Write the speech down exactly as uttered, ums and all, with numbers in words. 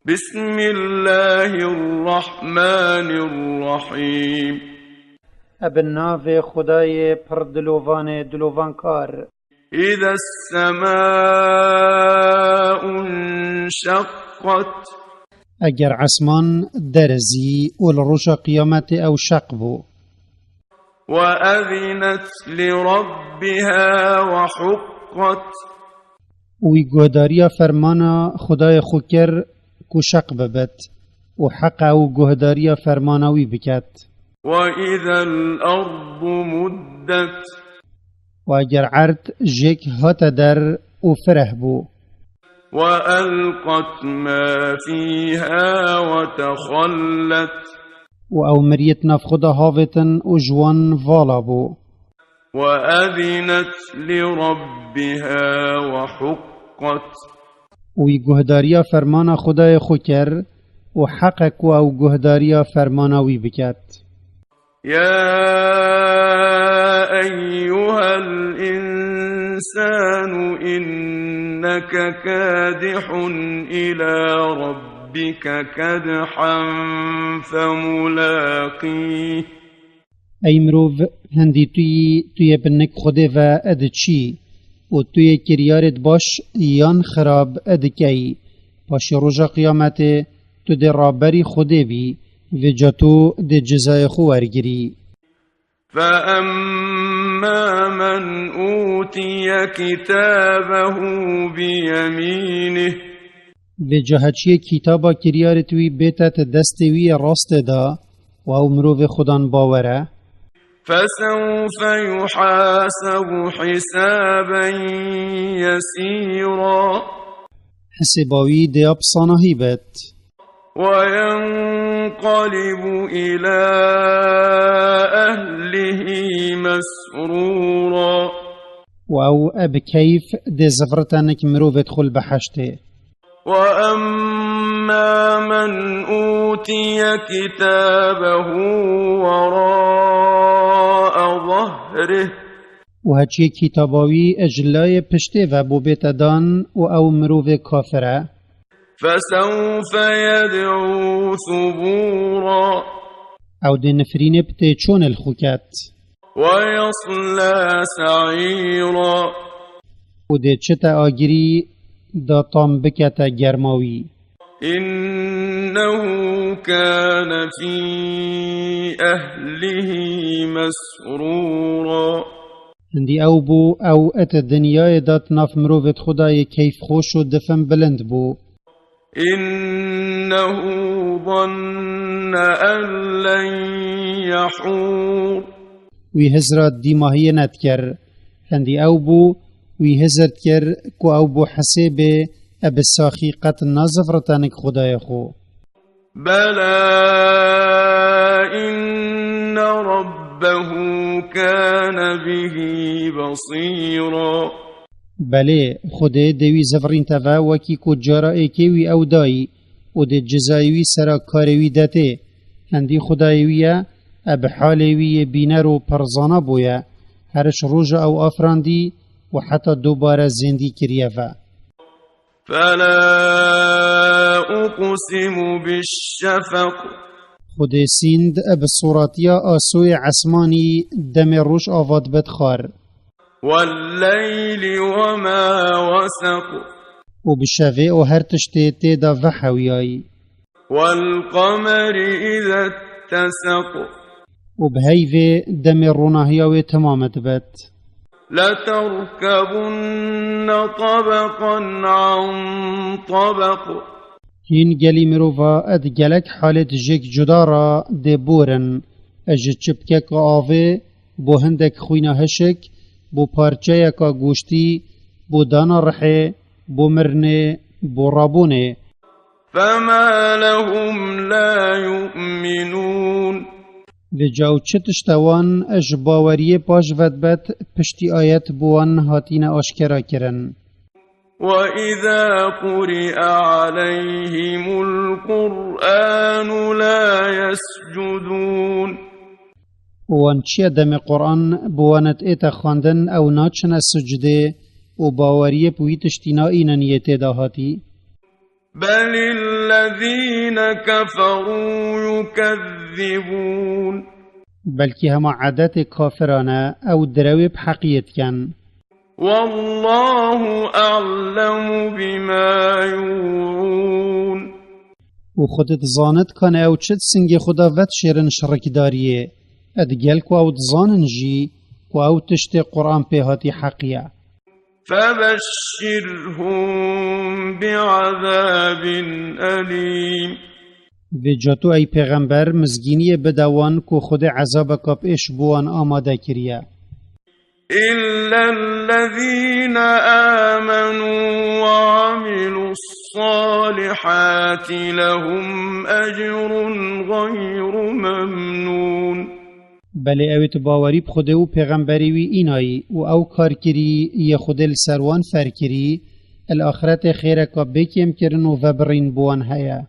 بسم الله الرحمن الرحيم. Bi navê Xwedayê pir dilovanê dilovankar. إذا السماء انشقت. Eger esman derizî û li roja qiyametê ew şeq bû. وأذنت لربها وحقت. Û wî guhdariya fermana Xwedayê xwe kir ku şeq bibit û heq e ew guhdariya fermana wî biket. وإذا الأرض مدت. Û eger erd jêk hate der û fireh bû. وألقت ما فيها وتخلت. Û ew miriyê di nav xwe de havêtin û ji wan vala bû. وأذنت لربها وحقت. Û wî guhdariya fermana Xwedayê xwe kir û heq e ku ew guhdariya fermana wî biket. يا أيها الإنسان إنك كادح إلى ربك كدحا فملاقيه. Ey mirov, hindî tu yî, tu yê bi nik Xwedê ve diçî û tu yê kiryarêt baş yan xirab dikey. Paşê roja qiyametê tu dê raberî Xwedê bî, vêca tu dê cezayê xwe wergirî. فأما من أوتي كتابه بيمينه. Vêca heçiyê kîtaba kiryarêt wî bête di destê wî yê rastê de û ew mirovê Xudan bawer e. فسوف يحاسب حسابا يسيرا. Hisêba wî dê ya bi sanahî bit. وينقلب إلى أهله مسرورا. Û ew bi keyf dê zivrite nik mirovêt xwe li beheştê. وأما من أوتي كتابه وراء ظهره. Û heçiyê kîtaba wî ji layê piştê ve bo bête dan û ew mirovê kafir e. فسوف يدعو ثبورا. Ew dê nifrînê bi têçûnê li xwe ket. ويصلى سعيرا. Û dê çite agirî da tam bikete germa wî. إنه كان في أهله مسرورا. Hindî ew bû, ew et dinyayê de di nav mirovêt xwe de yê keyfxweş û difin bilind bû. إنه ظن أن لن يحور. Wî hizra dîmahiyê nedikir. Hindî ew bû, wî hizir dikir ku ew bo hesê bê, e bi saxî qet nazivrite nik Xwedayê xwe. بلى إن ربه كان به بصيرا. Belê, Xwedê dê wî zivrînte ve wekî ku cara êkê wî ew dayî û dê cizayê wî sera karê wî detê. Hindî Xwedayê wî ye, e bi halê wî yê bîner û pirzana bûye. Her ji roja ew afirandî û heta dubare zêndî kiriye ve. فلا أقسم بالشفق. Xwedê sînd bi soratiya asoyê esmanî demê roj ava dibe dixwar. والليل وما وسق. Û bi şevê û her tiştê tê de vehewiyayî. والقمر إذا اتسق. Û bi heyvê demê ronahiya wê temam dibet. لتركبن طبقا عن طبق. Hîn gelî mirova di gelek halêt jêk cuda re dê borin, ji çipkeka avê, bo hindek xwîna hişik, bo parçeyeka goştî, bo dana rihê, bo mirinê, bo rabûnê. فما لهم لا يؤمنون. Vêca ew çi tişt e wan ji baweriyê paş vedibet piştî ayet bi wan hatine aşkera kirin. وإذا قرئ عليهم القرآن لا يسجدون. Û wan çiya demê Quran bi wan ête xwendin ew naçine sucdê û baweriyê bi wî tiştî naînin yê tê de hatî. بل الذين كفروا يكذبون. Belkî hema edetê kafiran e, ew direwê bi heqiyê dikin. والله أعلم بما يوعون. Û Xwedê dizanit kane ew çi di singê xwe de vedişêrin ji rikdariyê. Digel ku ew dizanin jî ku ew tiştê Quran pê hatî heqî ye. فبشرهم بعذاب أليم. Vêca tu ey pêxember mizgîniyê bide wan ku Xwedê ezabeka pêş bo wan amade kiriye. إلا الذين آمنوا وعملوا الصالحات لهم أجر غير ممنون. Belê ew ê tu bawerî bi Xwedê û pêxemberê wî înayî û ew kar kirî yê Xwedê li ser wan ferkirî, li axretê xêreka bê kêmkirin û vebirîn bi wan heye.